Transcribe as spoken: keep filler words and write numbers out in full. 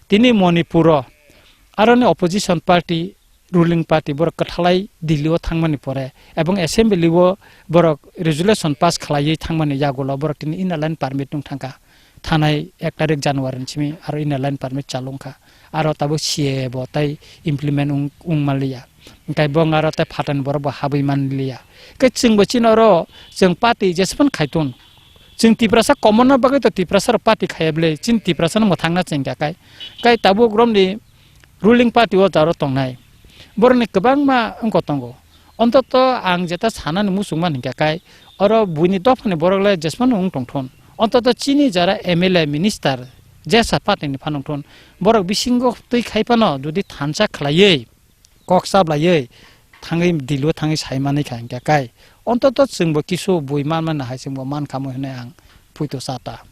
Tini Manipur o aroni opposition party, ruling party borok kwthalai Delhi o thangmani pore ebong assembly o borok resolution pass khlaiwi thangmani yagulo borok tini inner line permit nung thangkha. Thanai ek tarik January ni simi aro inner line permit chalung kha. Aro tabuk C A A bo tai implement wng, wng manliya. Hingkai bong aro tai phatani borok bo habwi manliya. Khe chwngbo chini oro chwng party jesphano khaiton. Chwng Tiprasa common no bagwi to Tiprasa rok party khaiya bwle, chini Tiprasa no mwthangna chengya kai. Kai tabuk romni ruling party o jaro tongnai. Borokni kwbangma wngko tongo. Ontoto ang jeta sanani muchungma hingka kai, oro buini dophani borok le jesmano wng tongthun. Ontoto chini jara M L A minister jesa party ni phanungthun. Borok bisingo twi khai phano jodi thansa khlaiwi, kok chablaiwi thangwi Delhi o thangwi sai manwi kha hingka kai. Ontoto chwngbo kisu bui man mani hai chwngbo man kha mui hwnwi ang puito sa ta.